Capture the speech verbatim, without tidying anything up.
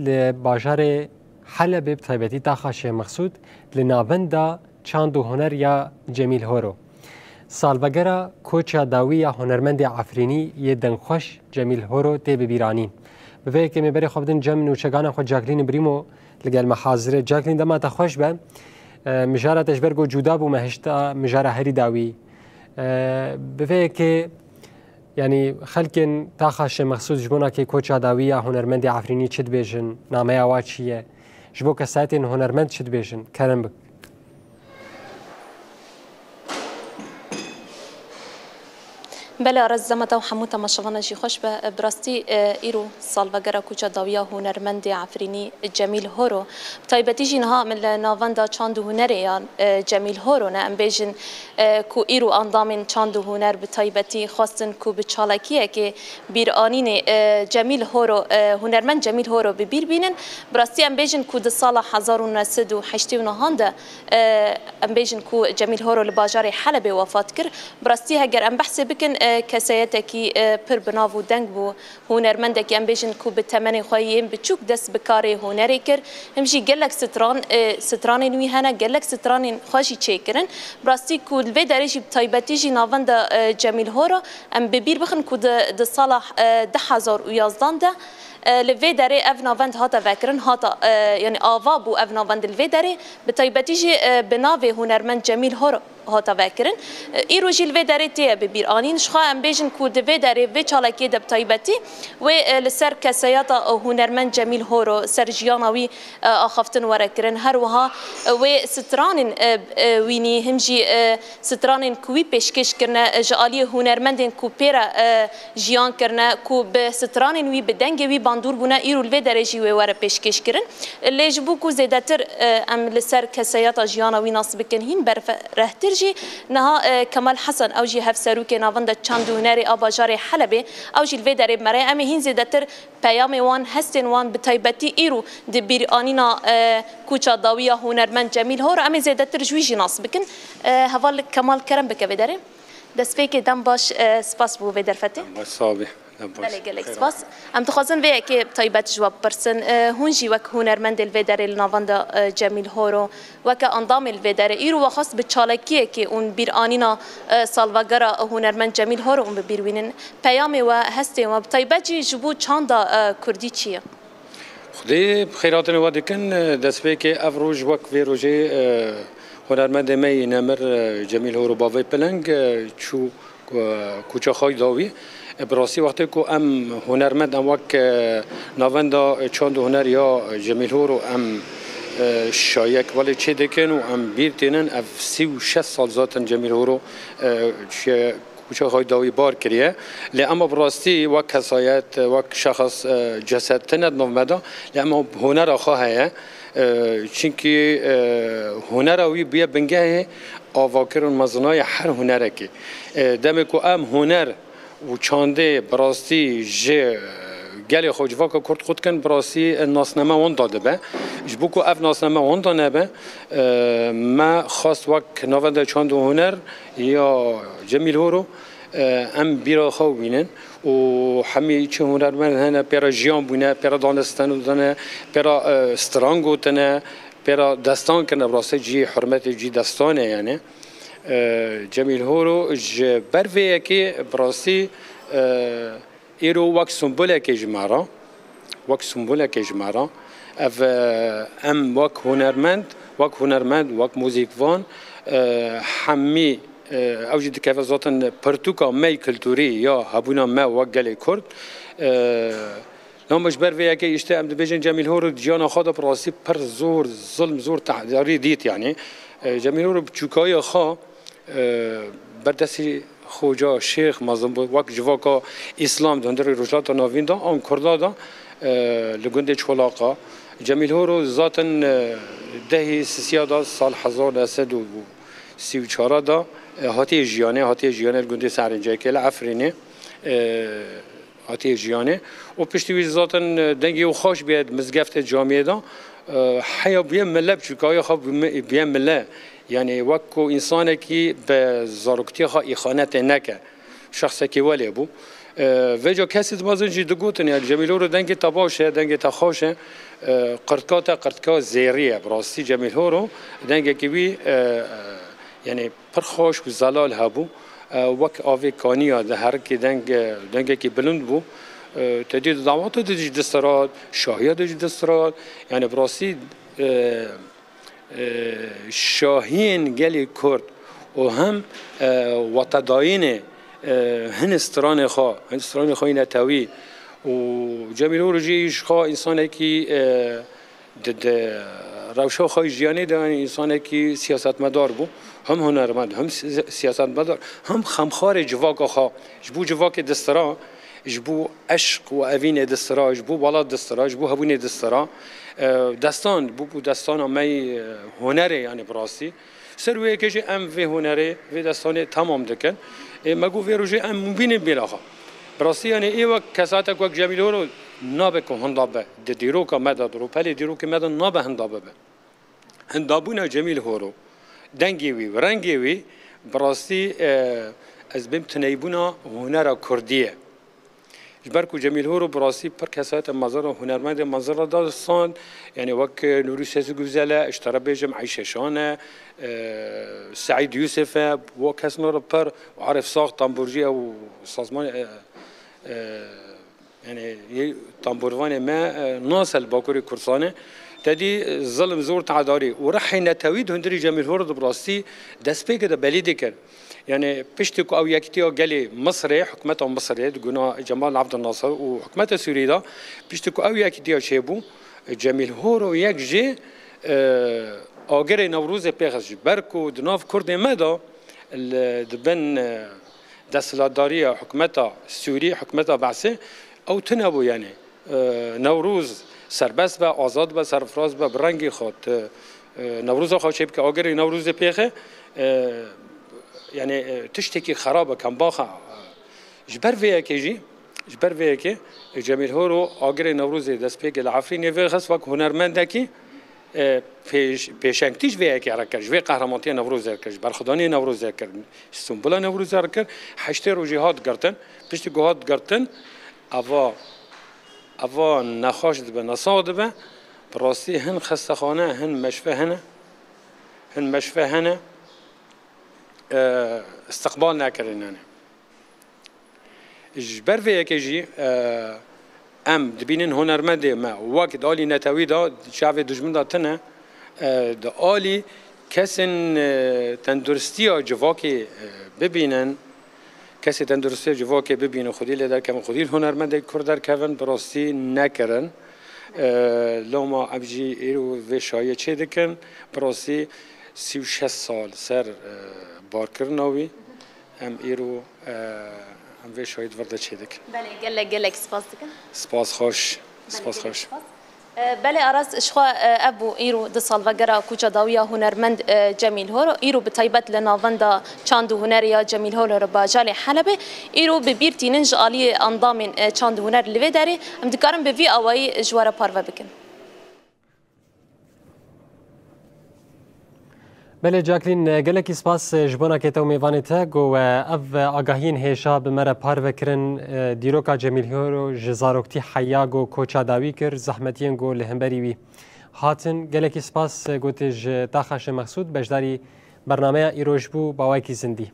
Li bajarê Helebê, bi taybetî taxa Şêx Mexsûd, li navenda çand û huner ya Cemîl Horo. Salvegera koça dawî ya hunermendê Efrînî yê dengxweş Cemîl Horo tê bibîranîn. Bi vê yekê me berê xwe bidin cem nûçegana xwe Jacqueline Brîmo li gel me hazir e. Jacqueline, dema te xweş be. E, mijara te ji ber ku cuda bû, me hişta mijara herî dawî. E, bi vê yekê, yanî xelkên taxa Şêx Mexsûd ji bona kê koça dawî ya hunermendê Efrînî çi dibêjin, nameya wa çi ye? Ji bo kesayetên hunermend çi dibêjin? Kerem bik. Belê, Aras, dema te û hemû temaşevana jî xweş be. Bi rastî, e, îro salvegera koça dawî ya hunermendê Efrînî Cemîl Horo. Bi taybetî jî niha em li navenda çand û hunerê ya, e, Cemîl Horo ne. Em bêjin, e, ku îro endamên çand û huner bi taybetî xwestin ku bi çalakiyekê bîranînê, e, Cemîl Horo, e, hunermend Cemîl Horo bi bîr bînin. Bi rastî em bêjin ku di sala hezar û neh sed û heştê û neh de, e, em bêjin ku Cemîl Horo li bajarê Helebê wefat kir. Bi rastî heger em behsê bikin, e, keseyetekî, e, pir bi nav û deng bû. Hunermendekî, em bêjin ku bi temenê xwe yên biçûk dest bi karê hunerê kir. Him jî gelek stran, e, stranên wî hene, gelek stranên xwe jî çêkirin. Bi rastî ku li vê derê jî, bi taybetî jî navenda, e, Cemîl Horo, em bi bîr bixin ku di, di sala, e, du hezar û yazdan de, e, li vê derê ev navend hate vekirin, hata, e, yanî ava bû ev navend li vê derê, bi taybetî jî, e, bi navê hunermend Cemîl Horo hate vekirin. E, îro jî li vê derê tê bibîranîn. Ji xwe em bêjin ku di vê derê, vê çalakiyê de bi taybetî wê, e, li ser keseyata, e, hunermend Cemîl Horo, ser jiyana wî, e, axaftin were kirin. Her wiha, e, wê stranên, e, e, wînî, him jî, e, stranên ku wî pêşkêş kirine, e, ji aliyê hunermendên ku pê re, e, jiyan kirine, ku bi stranên wî, bi dengê wî bandor bûne, îro li vê derê jî wê were pêşkêş kirin. Lê ji bo ku zêdetir, e, em li ser keseyata jiyana wî nas bikin, hîn berfirehtir jî, niha, e, Kemal Hesen, ew jî hevserokê navenda çand û hunerê a bajarê Helebê, ew jî li vê derê bi me re ye. Em ê hîn zêdetir peyamê wan, hestên wan, bi taybetî îro di bîranîna, e, koça dawî ya hunermend Cemîl Horo, em ê zêdetir ji wî jî nas bikin. E, heval Kemal, kerem bike vê derê. Destpêkê dem baş, e, spas bo vê derfetê. Dem baş, sax bî. Dem baş. Belê, gelek spas. Em dixwazin vê yekê taybet ji we bipirsin. E, hûn jî wek hunermendê li vê derê li navenda, e, Cemîl Horo, weke endamê li vê derê, îro we xwest bi çalakiyekê hûn bîranîna, e, salvegera hunermend Cemîl Horo hûn bi bîr bînin. Peyamê we, hestên we, bi taybet jî ji bo çanda, e, kurdî çi ye? Xwedê bi xêr hatinê we dikin. Destpêkê ev roj wek vê rojê, e, hunermendê me yî nemir, e, Cemîl Horo Bavê Piling, e, çû, e, koça xwe yî dawî. E, bi rastî wextê ku em hunermend, em wek, e, navenda çand û huner ya Cemîl Horo em, e, şayek welê çê dikin û em bîr tênin, ev sî û şeş sal zaten Cemîl Horo, e, çiye koça xwe yî dawî bar kiriye. Lê ema bi rastî wek kesayet, wek şexs, e, ceset tine di nav me de, lê ema hunera xwe heye. E, çimkî, e, hunera wî bûye bingehê avakirin mezinayê her hunerekê. E, demê ku em huner û çandê bi rastî ji gelê xwe, civaka kurd qut kin, bi rastî, e, nasname wan da dibe. Ji bo ku ev nasname wan da nebe, e, me xwest wek navenda çand û huner ya Cemîl Horo, e, em bîra xwe bînin û hemî çi hunermend hene, pê re jiyan bûne, pê re danûstin dane, pê re, e, stran gotine, pê re destan kirine, bi rastî cî hurmetê cî destanê yani. E, Cemîl Horo ji ber vê yekê bi rastî, e, îro wek simbolekê ji me re, wek simbolekê ji me re, ev, e, em wek hunermend, wek hunermend, wek muzîkvan, e, hemî, e, ew jî dikeve zaten pirtûka me yî kulturî ya hebûna me wek gelê Kurd. E, lama ji ber vê yekê îşte em dibêjin Cemîl Horo di jiyana xwe de bi rastî pir zor, zilm, zor tehdîdarî dît yani. E, Cemîl Horo bi çûkayê xwe, e, berdestî xoca, şêx mezin bû, wek civaka Îslam di hundirê Rojhilata Navîn de an Kurda de, e, li gundê Çolaqa. Cemîl Horo zaten, e, dehî sisiya de sal hezar neh sed û sî û çar de, e, hatiye jiyanê, hatiye jiyanê li gundê Sehrincekê li Efrînê, e, hatiye jiyanê. Û piştî wî zaten, e, dengê wî xweş bûye di mizgeftê camiyê de, e, heya bûye mile, bi çûkayê xwe bûye mile. Yani wek ku însanekî bi zaroktiya xwe îxanetê neke. Şexsekî welê bû. E, vêca kesî dibazin jî digotin, yani Cemîl Horo dengê te baş e, dengê te xweş e. E, qirtka te qirtka zêrî ye. Bi rastî Cemîl Horo dengekî wî, e, e, yani pir xweş û zelal hebû. E, wek avê kaniya di herikê deng, e, dengekî bilind bû. E, te dî di dawata de jî distirat, şahiya de jî distirat. Yani bi rastî, e, e, şahiyên gelê Kurd û hem, e, watedayînê, e, hin stranê xwe, hin stranê xwe yî netewî û Cemîl Horo jî ji xwe însanekî, e, di, di rewşa xwe yî jiyanê de însanekî siyasetmedar bû. Hem hunermend, hem si-, siyasetmedar, hem xemxarê civaka xwe. Ji bo civakê distira, ji bo eşq û evînê distira, ji bo welat distira, ji bo hebûnê distira. E, destan, bû, bû destana me yî, e, hunerê, yani bi rastî. Ser wê yekê jî em vê hunerê, vê destanê temam dikin. Ê, me got vê rojê em bînin bîra xwe. Bi rastî, yani ê wek kesatek wek Cemîl Horo nabe ku hinda be. Di dîroka me de, di rûpelê dîrokê me de nabe hinda bibe. Hindabûna Cemîl Horo, dengê wî, rengê wî, bi rastî, e, ez bêm tineybûna hunera kurdî ye. Ji ber ku Cemîl Horo bi rastî pir kesayeta mezin re, hunermendê mezin re dadistand, yani wek, e, Nûrî Sezgûzel e, ji te re bêjim Eyşe Şan e, e, Seîd Yûsif e, bo kesna re pir, Arif Sax, tamburcî ye û sazman, e, e, yani yê tamburvanê me, e, nas e li Bakurê Kurdistanê. Te dî, e, zilm, zor, tedarî û rihê netewî di hundirî Cemîl Horo de bi rastî destpêkê de belî dikir. Yani piştî ku ew yekîtiya gelê Misirê, hikûmeta Misirê di guna Cemal Abdel Nasir û hikûmeta Sûrî de, piştî ku ew yekîtiya çêbû, e, Cemîl Horo yek jî, e, agirê Newrozê pêxist ji ber ku di nav Kurdê me de li, di bin, e, desthilatdariya hikûmeta Sûrî, hikûmeta Be'sê, ew tune bû yani. E, Newroz serbest be, azad be, serfiraz be, bi rengê xwe, e, Newroza xwe çêbike, agirê Newrozê pêxe, e, yani, e, tiştekî xerab e, kembax e. Ji ber vê yekê jî, ji ber vê yekê, e, Cemîl Horo agirê Newrozê destpêkê li Efrînê vêxist wek hunermendekî, e, pêş-, pêşengtî ji vê yekê re kir, ji vê qehremantiya Newrozê re kir, ji berxwedanê Newrozê re kir, ji Sunbula Newrozê re kir, heştê rojê hat girtin. Piştî ku hat girtin, eva, eva nexweş dibe, nesax dibe, bi rastî hin xestexane, hin meşve hene, hin meşve hene, e, istiqbal nekirin yani. Ji ber vê yekê jî, e, em dibînin hunermendê me wek di alî netewî de çavê dijmin de tune, e, di alî kesên, e, tenduristiya civakê, e, bibînin, kesê tenduristiya civakê bibînin, xwedî lê derkevin, xwedî li hunermendê Kurd derkevin, bi rastî nekirin. E, loma em jî îro vê şayê çê dikin, bi rastî sî û şeş sal ser, e, barkirina wî. Em îro, e, em vê şahîd vir de çêdikin. Belê, gelek, gelek spas dikin. Spas xweş. Belê, spas gelek xweş. Spas. E, belê Aras, ji xwe, e, ev bû îro di salvegera koça dawî ya hunermend, e, Cemîl Horo. Îro bi taybet li navenda çand û hunerê ya Cemîl Horo li bajarê Helebê. Îro bi bîr tînin ji aliyê endamên, e, çand û huner li vê derê. Em dikarin bi vî awayî ji we re parve bikin. Belê Jacqueline, gelekî spas ji bona ke te û mêvanê te ku we ev agahiyên hêja bi me re parve kirin, dîroka Cemîl Horo ji zaroktî heya ku koça dawî kir, zehmetiyên ku li hemberî wî hatin. Gelekî spas ku tu ji Taxa Şêx Mexsûd beşdarî bernameya îroj bû, bi awayekî zindî.